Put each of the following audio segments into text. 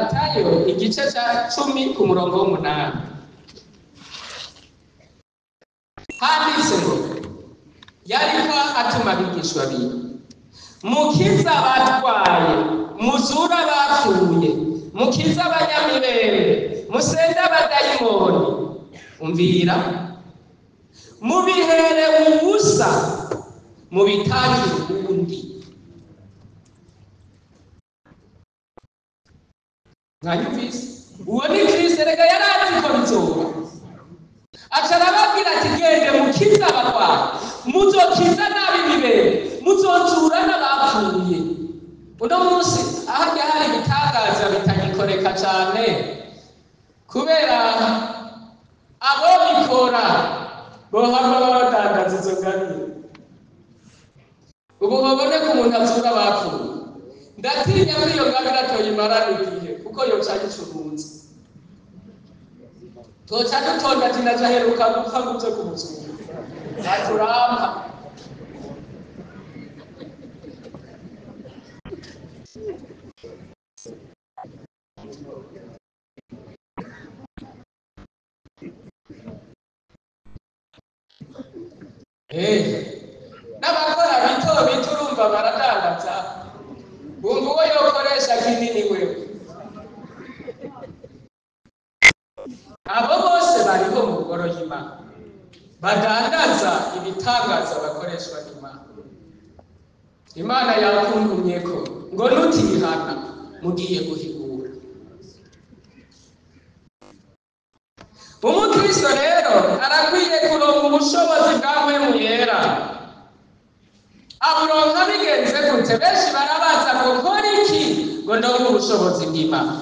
Matayo igice cya 10 ku murongo w'8 handitse ngo yariko atuma abigishwa biwe mukiza abatwaye, muzura abapfuye, mukiza abanyamibembe, musende abadayimoni. Umvira, mubihere ubusa, mubitangire ubundi. Mwanyumvise? Uwo ni Kristo. Rega yari azi ko bizoba. Aca arababwira ati gende mukize abarwayi, muzokiza n'ab'imibembe, muzozura n'abapfuye. Uno munsi ahajya hari ibitangaza bitagikoreka cane kubera abo bikora bohava badandaza izo ngabire. Ubu babone ko umuntu azura abapfuye, ndatinya ko iyo ngabire atoyimarana igihe, kuko yoca ayicuruza. Toca dutonda ati ndajaheruka gupfa nguze kumuzura aturampa. N'abakora bito bito urumva baradandaza, wumva uwo yokoresha kinini wewe. Abo bose bariho mu ngoro y'Imana badandaza ibitangaza bakoreshwa n'Imana. Imana yakuntumye ko ngo nutihana mugiye guhigura. Umukristo rero arakwiye kuronka ubushobozi bwa Mpwemu Yera. Aburonka bigenze gute? Benshi barabaza ngo nkore iki ngo ndonke ubushobozi bw'Imana.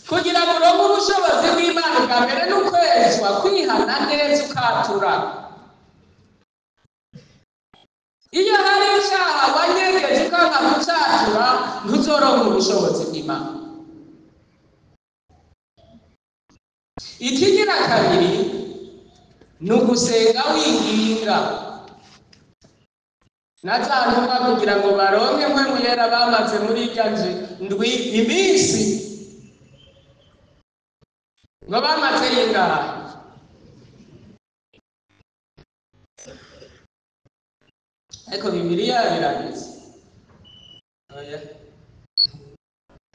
Kugira ngo uronke ubushobozi bw'Imana bwa mbere ni ukwezwa, kwihana neza ukatura. Iyo hari icaha wanyegeje ukanka kucatura, ntuzoronka ubushobozi bw'Imana. Ikigira kabiri ni ugusenga winginga. Na za ntumwa kugira ngo baronke Mpwemu Yera bamaze muri irya ndwi iminsi, ngo bamaze ingahe? Ariko Bibiliya biranditse. Oya,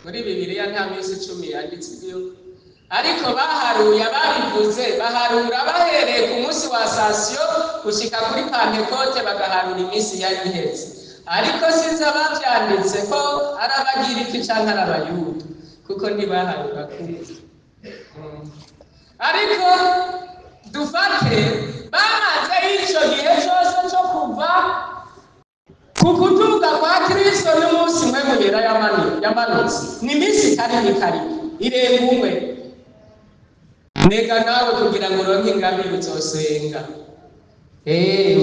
muri Bibiliya nta minsi 10 yanditse iyo. Ariko baharuye ababivuze, baharura bahereye ku munsi wa Asasiyo gushika kuri Pantekote, bagaharura iminsi yari iheze. Ariko sinzi abavyanditse ko ari Abagiriki canke ari Abayuda, kuko ntibaharura kumwe. Ariko dufate bamaze ico gihe cose co kuva ku kuduga kwa Kristo n'umunsi Mpwemu Yera yamanutse, ni iminsi itari mike irenga umwe. Nega nawe kugira ngo uronke ingabire uzosenga.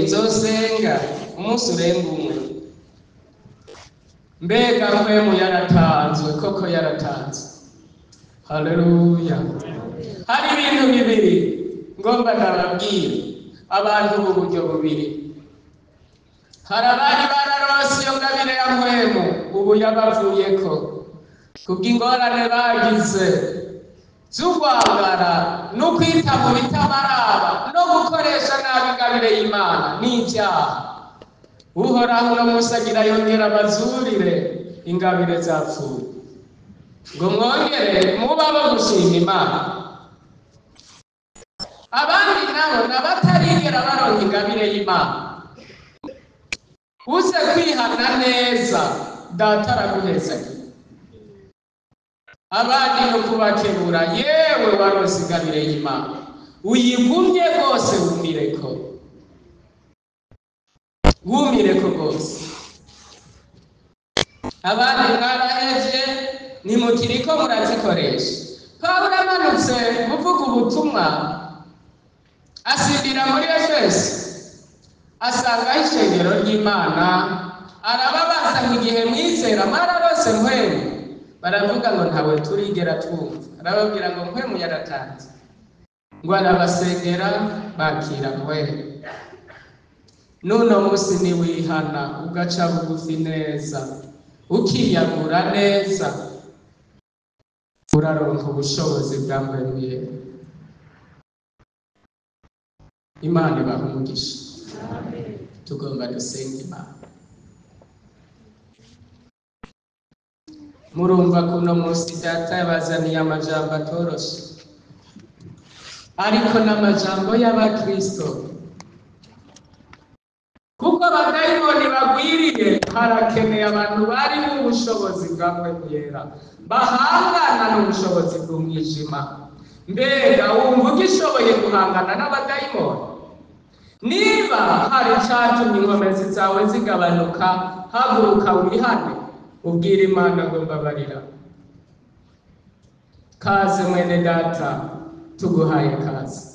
Uzosenga umunsi urenga umwe. Mbega Mpwemu yaratanzwe, koko yaratanzwe. Haleluya. Hari ibintu bibiri ngomba ndababwira abantu b'uburyo bubiri. Hari abari bararose iyo ngabire ya Mpwemu, ubu yabavuyeko kubw'ingorane bagize z'urwangara no kwita mu bitabaraba no gukoresha nabi ingabire y'Imana n'ibyaha. Uhoraho uno munsi agira yongera abazurire ingabire zapfuye, ngo mwongere muba bo gushima Imana. Abandi nabo n'abatarigera baronka ingabire y'Imana. Uze kwihana neza, Data araguhezagira. Abandi no kubakebura, yewe waronse ingabire y'Imana, uyigumye rwose, wumireko, wumireko rwose. Abandi mwarahevye, ntimukiriko murazikoresha. Pawulo amanutse kuvuga ubutumwa, asindira muri Efeso, asangaho ishengero ry'Imana, arababaza ngo igihe mwizera mwararose Mpwemu? Baravuga ngo ntawe turigera twumva. Arababwira ngo Mpwemu yaratanze, ngo arabasengera bakira Mpwemu. N'uno munsi niwihana ugaca bugufi neza, ukiyagura neza, Uraronka ubushobozi bwa Mpwemu Yera. Imana ibaha umugisha. Tugomba dusenga Imana. Murumva ko uno munsi Data yabazaniye amajambo atoroshe, ariko n'amajambo y'abakristo, kuko abadayimoni bagwiriye. Harakeneye abantu bari mu bushobozi bwa Mpwemu Yera, bahangana n'ubushobozi bw'umwijima. Mbega wumva ugishoboye guhangana n'abadayimoni? Niba hari icatumye inkomezi zawe zigabanuka, haguruka wihane, ubwire Imana ngo mbabarira. Kaze mwene Data, tuguhaye kaze.